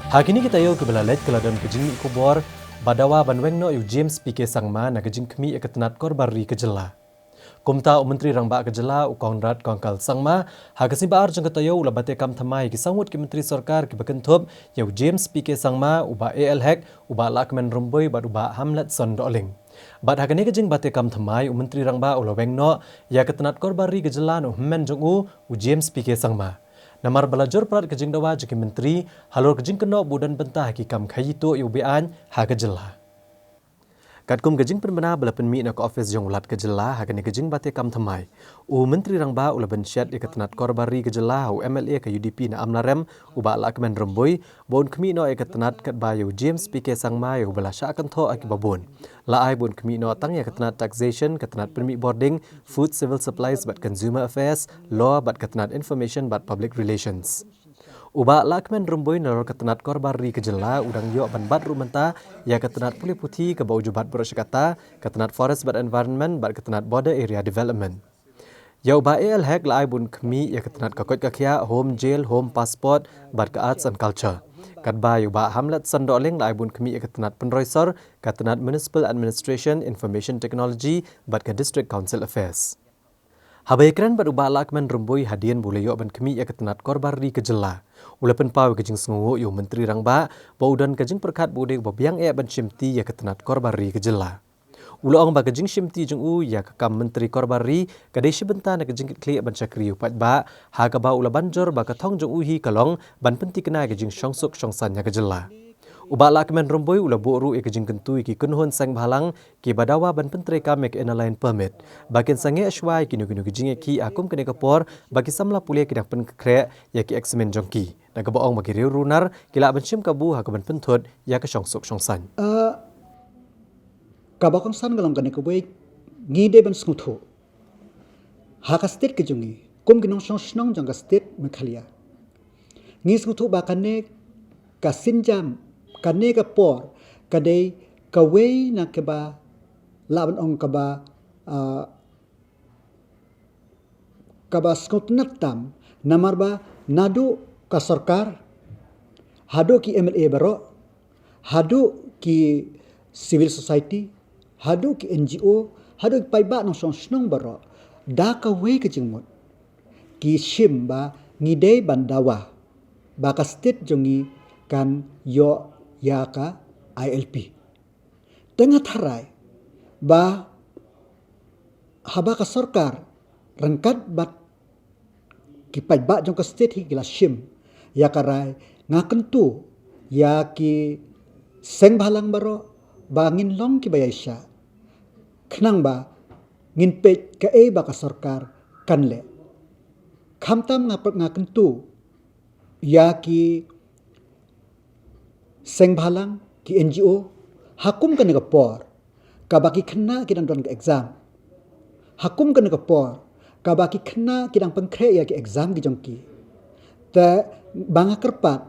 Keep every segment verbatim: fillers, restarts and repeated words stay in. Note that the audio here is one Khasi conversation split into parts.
Ha kine ki taïew kiba la leit ka la don ka jingmih khubor ba dawa ban weng noh ïa u James P K Sangma na ka jingkhmih ïa ka tnat korbar ri ka jylla. Kumta u Myntri Rangbah ka jylla u Conrad Kongkal Sangma ha ka sngi ba ar jong ka taïew u la bate kam thymmai ïa ki saw ngut ki myntri sorkar kiba kynthup ïa u James P K Sangma, u Bah A L Hek, u Bah Lahkmen Rymbui bad u Bah Hamletson Dohling. Bad ha kane ka jingbate kam thymmai u Myntri Rangbah u la weng noh ïa ka tnat korbar ri ka jylla na u hynmen jong u, u James P K Sangma. Namar ba la jur palat ka jingdawa jong ki myntri halor ka jingkynnoh ba u don bynta ha ki kam khaïi tuh ïa u be-aiñ ha ka jylla. Katkum ka jingpynbna ba la pynmih na ka ophis jong u Lat ka jylla ha kane ka jingbate kam thymmai, u Myntri Rangbah u la bynshet ïa ka tnat korbar ri ka jylla ha u M L A ka U D P na Amlarem, u Bah Lahkmen Rymbui, ba un khmih noh ïa ka tnat katba ïa u James P K Sangma ïa uba la shah kynthoh ha kiba bun. La ai ba un khmih noh tang ïa ka tnat Taxation, ka tnat Pynmih Bording, Food, Civil Supplies bad Consumer Affairs, Law bad ka tnat Information bad Public Relations. U Bah Lahkmen Rymbui nalor ka tnat korbar ri ka jylla u dang ïoh ban bat ruh mynta ïa ka tnat pule puthi kaba u ju bat baroh shi katta, ka tnat Forest bad Environment bad ka tnat Border Area Development. Ïa u Bah A L Hek la ai ba un khmih ïa ka tnat ka koit ka khiah, Home Jail, Home Passport bad ka Arts and Culture. Katba ïa u Bah Hamletson Dohling la ai ba un khmih ïa ka tnat Pynroi Sor, ka tnat Municipal Administration, Information Technology bad ka District Council Affairs. Haba ïakren bad u Bah Lahkmen Rymbui hadien ba u la ïoh ban khmih ïa ka tnat korbar ri ka jylla, u la pynpaw ïa ka jingsngewnguh ïa u Myntri Rangbah ba u don ka jingpyrkhat ba u dei uba biang eh ban shimti ïa ka tnat korbar ri ka jylla. U la ong ba ka jingshimti jong u ïa ka kam Myntri Korbar Ri ka dei shi bynta na ka jingkitkhlieh ban shakri ïa u paidbah, ha kaba u la ban jur ba ka thong jong u hi ka long ban pynthikna ïa ka jingshongsuk shongsaiñ ha ka jylla. U Bah Lahkmen Rymbui u la buh ruh ïa ka jingkyntu ïa ki kynhun seng bhalang kiba dawa ban pyntreikam ïa ka Inner Line Permit ba kin sangeh shuwa ïa kino kino ki jingïakhih ha kum kane ka por ba ki samla pule ki dang pynkhreh ïa ki exam jong ki, na kaba ong ba ki riew runar ki lah ban shim kabu ha kaban pynthut ïa ka shongsuk shongsaiñ. Ah, kaba kongsan ka long kane kawei, ngi dei ban sngewthuh ha ka state ka jong ngi, kum ki nongshong shnong jong ka state Meghalaya, ngi sngewthuh ba kane ka sienjam, kane ka por ka dei kawei na kaba lah ban ong kaba, ah, kaba sngewtynnat tam, namar ba naduh ka sorkar, haduh ki M L A baroh, haduh ki civil society, haduh ki N G O, haduh ki paidbah nongshong shnong baroh, da kawei ka jingmut ki shim ba ngi dei ban dawa ba ka state jong ngi kan ïoh ïa ka I L P. Te nga tharai ba haba ka sorkar ryngkat bad ki paidbah jong ka state hi ki la shim ïa ka rai, nga kyntu ïa ki seng bhalang baroh ba ngin long kiba ïaishah khnang ba ngin peit kaei ba ka sorkar kan leh. Khamtam nga, nga kyntu ïa ki seng bhalang, ki N G O, ha kum kane ka por kaba ki khynnah ki dang don ka exam, ha kum kane ka por kaba ki khynnah ki dang pynkhreh ïa ki exam ki jong ki. Te ba nga kyrpad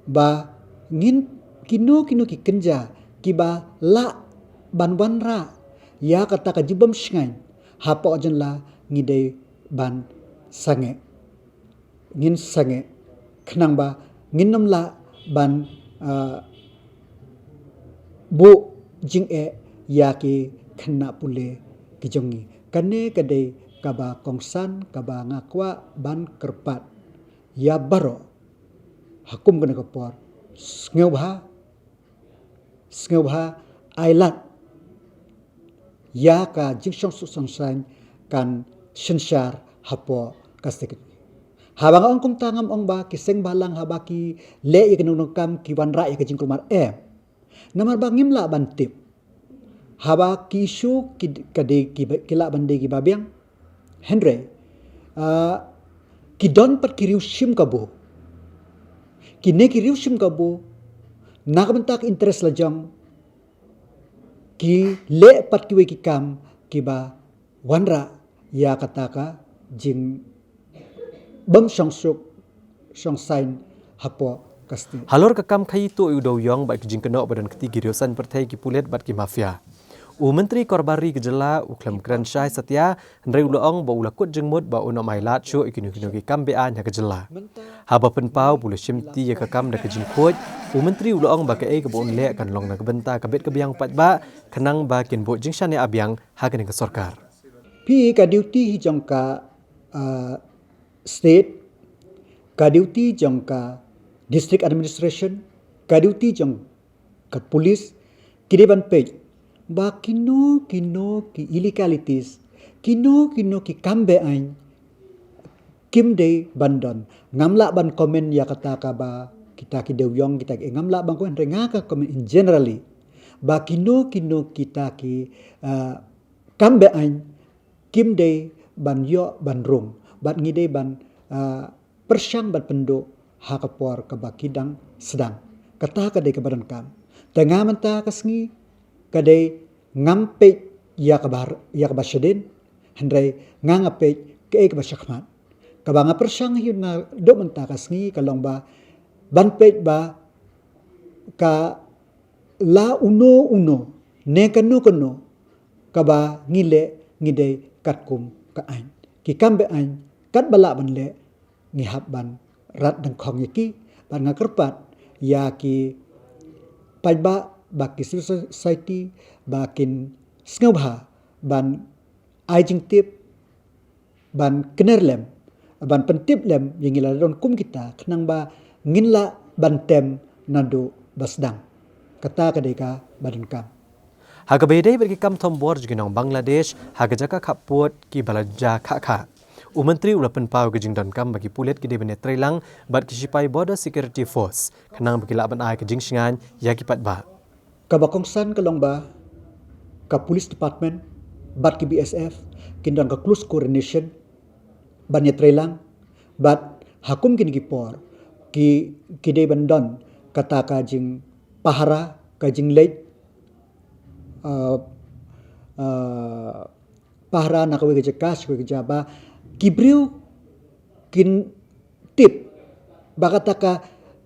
ba ngin, kino kino ki kynja kiba lah ban wanrah ïa kata ka jingbym shngaiñ hapoh jong la, ngi dei ban sangeh, ngin sangeh khnang ba ngin ym lah ban, ah, buh jingeh ïa ki khynnah pule ki jong ngi. Kane ka dei kaba kongsan kaba nga kwah ban kyrpad ïa baroh ha kum kane ka por. Sngewbha, sngewbha ai lad ïa ka jingshongsuk shongsaiñ kan synshar hapoh ka state. Haba nga ong kumta ngam ong ba ki seng bhalang haba ki leh ïa ka nongdong kam ki wanrah ïa ka jingkulmar, em. Namar ba ngim lah ban tip haba ki issue ki, ka dei ki, ki lah ban dei kiba biang. Hynrei, ah, ki don pat ki riew shim kabu. Kine ki riew shim kabu na ka bynta ka interest la jong ki leh pat kiwei ki kam kiba wanrah ïa kata ka jingbym shongsuk shongsaiñ hapoh ka state. Halor ka kam khaïi tuh ïa u dewiong bad ki jingkynnoh ba don kti ki riew saiñ pyrthei, ki pulit bad ki mafia, u Myntri Korbar Ri ka jylla u khlem kren shai satia, hynrei u la ong ba u la kut jingmut ba un ym ailad shuh ïa kino kino ki kam be-aiñ ha ka jylla. Haba pynpaw ba u la shimti ïa ka kam da ka jingkhuid, U Myntri u la ong ba kaei kaba un leh kan long na ka bynta ka bit ka biang paidbah, khnang ba kin buh jingshaniah biang ha kane ka sorkar. Phi, ka duty hi jong ka, ah, state, ka duty jong ka district administration, ka duty jong ka police, ki dei ban peit ba kino kino ki illegalities, kino kino ki kam be-aiñ kim dei ban don. Ngam lah ban comment ïa kata kaba kita ki dewïong, kita ki, ngam lah ban comment, hynrei nga ka comment in generally ba kino kino kita ki, ah, kam be-aiñ kim dei ban ïoh ban rung, bad ngi dei ban, ah, pyrshang ban pynduh ha ka por kaba ki dang sdang. Kata ka dei kaba donkam. Te nga mynta ka sngi ka dei ngam peit ïa kaba, ïa kaba shadien, hynrei nga nga peit kaei kaba shakhmat. Kaba nga pyrshang hi, nga duh mynta ka sngi ka long ba ban peit ba ka la uno uno ne kano kano kaba ngi leh ngi dei katkum ka aiñ. Ki kam be-aiñ katba lah ban leh ngi hap ban rat dyngkhong ïa ki, bad nga kyrpad ïa ki paidbah, ba ki civil society ba kin sngewbha ban ai jingtip, ban kner lem, ban pyntip lem ïa ngi lada don kum kita, khnang ba ngin lah ban tem naduh ba sdang. Kata ka dei kaba donkam. Ha kaba ïadei bad ki kam thombor jong ki nong Bangladesh ha ka jaka khappud kiba la jia khah khah, u Myntri u la pynpaw ka jingdonkam ba ki pulit ki dei ban ïatreilang bad ki shipai Border Security Force, khnang ba ki lah ban ai ka jingshngaiñ ïa ki paidbah. Kaba kongsan ka long ba ka police department bad ki B S F kin don ka close coordination ban ïatreilang, bad ha kum kine ki por ki, ki dei ban don kata ka jingpahara, ka jingleit, ah, ah, pahara na kawei ka jaka sha kawei ka jaka, ba ki briew kin tip ba kata ka,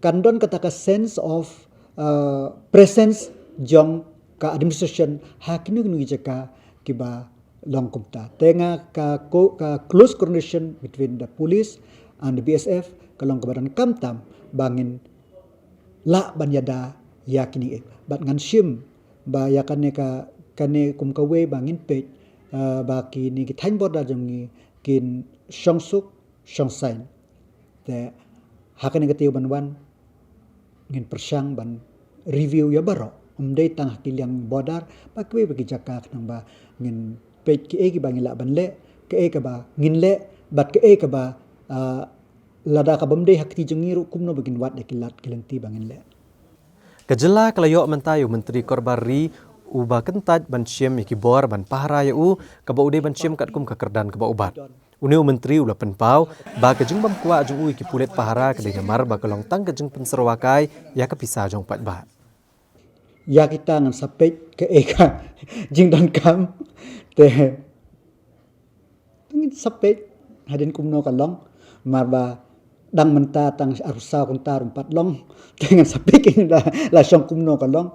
kan don kata ka sense of, uh, presence jong ka administration ha kino kino ki jaka kiba long kumta. Te nga ka ko-, ka close coordination between the police and the B S F ka long kaba donkam tam ba ngin lah ban ïada ïa kine. Bad ngan shim ba ïa kane ka, kane kum kawei ba ngin peit, uh, ba kine ki thaiñ border jong ngi kin shong suk shong saiñ. Te ha kane ka taïew ban wan ngin pyrshang ban review ïa baroh, ym dei tang ha ki liang border, ba kiwei pat ki jaka, khnang ba ngin peit kiei kiba ngi lah ban leh, kiei kaba ngin leh, bad kiei kaba, ah, lada ka bym dei ha kti jong ngi ruh kumno ba ngin wad ïa ki lad ki lynti ba ngin leh. Ka jylla ka la ïoh mynta ïa u Myntri Korbar Ri uba kyntait ban shim ïa ki bor ban pahara ïa u, kaba u dei ban shim katkum ka kyrdan kaba u bat. Une u Myntri u la pynpaw ba ka jingbym kwah jong u ïa ki pulit pahara ka dei namar ba ka long tang ka jingpynsyrwa kai ïa ka pisa jong paidbah. Ïa kita ngan sa peit kaei ka jingdonkam. Te ngin sa peit hadien kumno ka long, namar ba dang mynta tang arphew saw kynta ruh ym pat long. Te ngan sa peit la, la shong kumno ka long.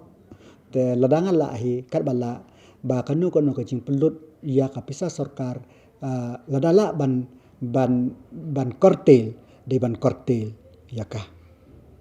Te lada nga lah hi, katba lah, ba kano kano ka jingpynlut ïa ka pisa sorkar, ah, lada lah ban, ban, ban curtail, dei ban curtail ïa ka.